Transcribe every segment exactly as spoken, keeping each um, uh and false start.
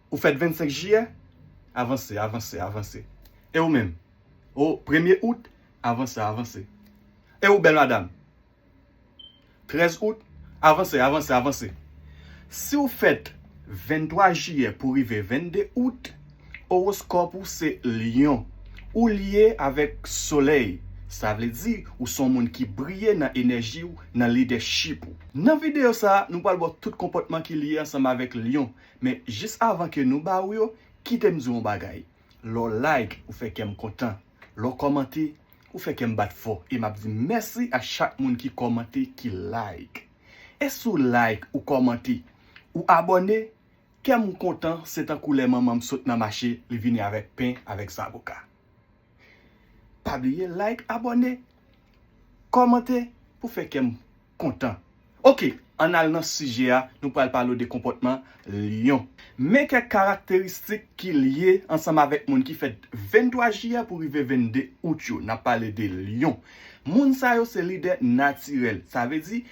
Ou fèt vennsenk jiyè? Avanse, avanse, avanse. E ou menm? O premye out? Avanse, avanse. E ou, bèl madanm? Trèz out? Avanse, avanse, avanse. Si w fèt venntwa jiyè pou rive vennde out, owoskòp ou se Lyon. Ou lye avèk Solèy. Sa vle di, ou se yon moun ki briye nan enèji w, nan lidèchip ou. Nan videyo sa a, nou pral ba w tout konpòtman ki lye ansanm avèk Lyon. Men jis avan ke nou ba w yo, kite m di w yon bagay. Lè w like, ou fè kè m kontan. Lè w kòmante, ou fè kè m bat fò. E m ap di mèsi a chak moun ki kòmante, ki like. E si w like, ou kòmante, ou abòne, kè m kontan, se tankou lè manman m sot nan mache, li vini avèk pen, avèk zaboka. Pa bliye like, abòne, kòmante pou fè kè m kontan. Oke, ann al nan sijè a, nou pral pale w de konpòtman Lyon. Men kèk karakteristik ki lye ansanm avèk moun ki fèt venntwa jiyè pou rive vennde out yo. N ap pale de Lyon. Moun sa yo se lidè natirèl. Sa vle di,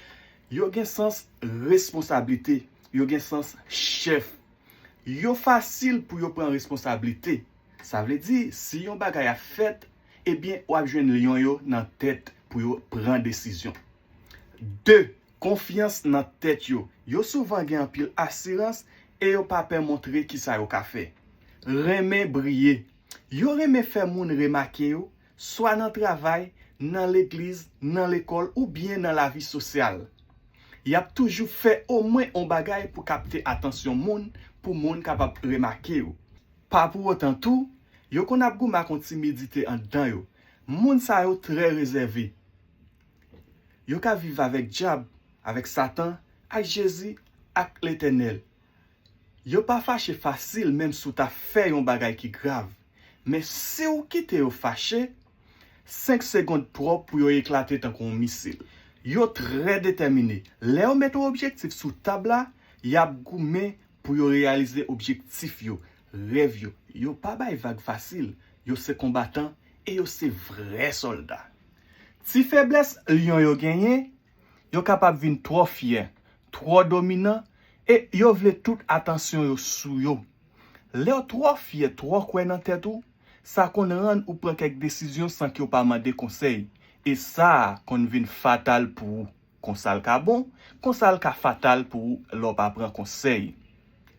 yo gen sans responsablite, yo gen sans chèf. Yo fasil pou yo pran responsablite. Sa vle di, si yon bagay ap fèt, ebyen, w ap jwenn Lyon yo nan tèt pou yo pran desizyon. De, konfyans nan tèt yo. Yo souvan gen anpil asirans e yo pa pè montre kisa yo ka fè. Renmen briye. Yo renmen fè moun remake yo, swa nan travay, nan legliz, nan lekòl oubyen nan lavi sosyal. Y ap toujou fè omwen yon bagay pou kapte atansyon moun, pou moun kapab remake yo. Pa pou otan tou, yo konn ap goumen ak yon timidite anndan yo. Moun sa yo trè rezève. Yo ka viv avèk dyab, avèk Satan, ak Jezi, ak Letènèl. Yo pa fache fasil menm si w ta fè yon bagay ki grav. Men si w kite yo fache, senk segonn twòp pou yo eklate tankou yon misil. Yo trè detèmine. Lè yo met yon objektif sou tab la, y ap goumen pou yo reyalize objektif yo, rèv yo. Yo pa bay vag fasil. Yo se konbatan e yo se vrè sòlda. Ti feblès Lyon yo genyen, yo kapab vin twò fyè, twò dominan, e yo vle tout atansyon yo sou yo. Lè w twò fyè, twò kwè nan tèt ou, sa konn rann ou pran kèk desizyon san ke w pa mande konsèy, e sa a konn vin fatal pou ou. Konsa l ka bon, konsa l ka fatal pou ou lè w pa pran konsèy.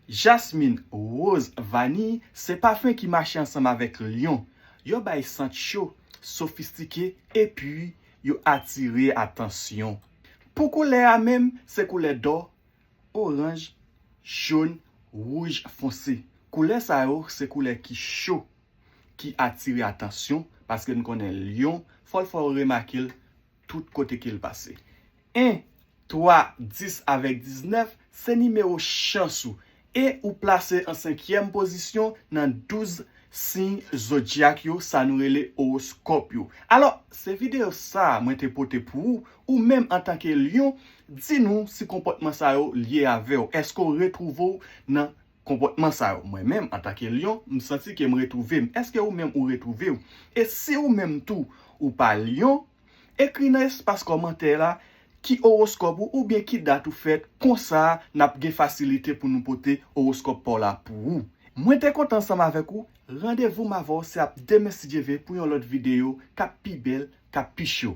Jasmin, woz, vaniy, se pafen ki mache ansanm avèk Lyon. Yo bay sant cho, sofistike, epi yo atire atansyon. Pou koulè a menm, se koulè dò, oranj, jòn, wouj fonse. Koulè sa yo, se koulè ki cho, ki atire atansyon, paske n konnen Lyon, fò l fè w remake l tout kote ke l pase. En, twa, dis avèk diznèf, se nimewo chans ou, e ou plase an senkyèm pozisyon nan douz siy zodyak yo, sa nou rele owoskòp yo. Alò, se videyo sa a mwen te pote pou ou, ou menm antanke Lyon, di nou si konpòtman sa yo lye avè w. Èske w retwouve w nan konpòtman sa yo? Mwen menm, antanke Lyon, m santi ke m retwouve m. Èske ou menm ou retwouve w? E si ou menm tou, ou pa Lyon, ekri nan espas kòmantè la ki owoskòp ou oubyen ki dat ou fèt, konsa n ap gen fasilite pou nou pote owoskòp pa w la pou ou. Mwen te kontan ansanm avèk ou, randevou m avè w se ap demen si Dye vle pou yon lòt videyo k ap pi bèl, k ap pi cho.